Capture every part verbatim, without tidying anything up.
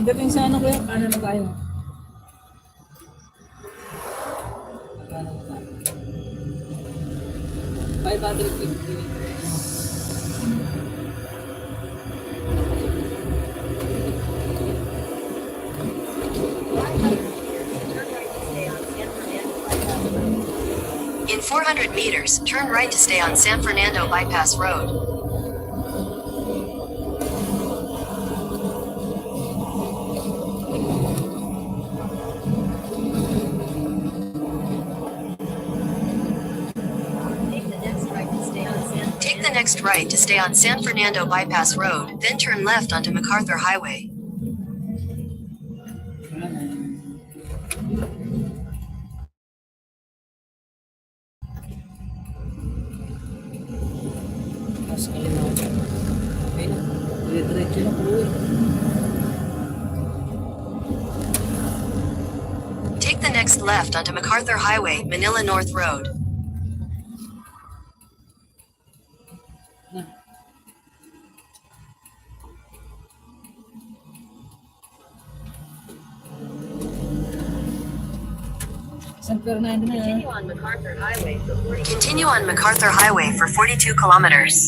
Dating sa ano, kuya, kanan na tayo. Kanan na tayo. Five hundred fifty meters. In four hundred meters, turn right to stay on San Fernando Bypass Road. Take the next right to stay on San Fernando Bypass Road, then turn left onto MacArthur Highway. Mas kaliwa. Okay na. Dire-diretso na po eh. Take the next left onto MacArthur Highway, Manila North Road. San Fernando na. Continue on MacArthur Highway for forty-two kilometers.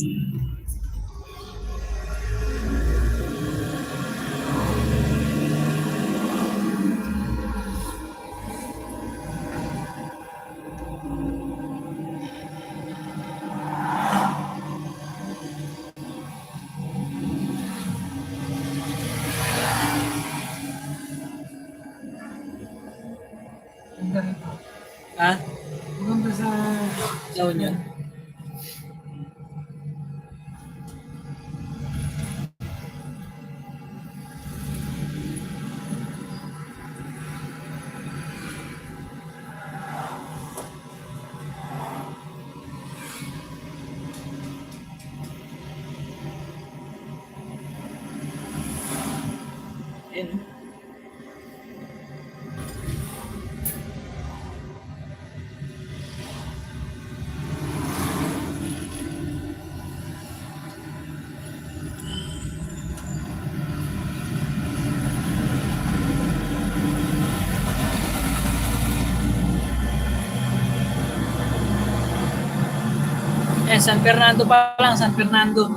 Ha? Maganda sa La Union. Ayan. Eh, San Fernando pa lang, San Fernando.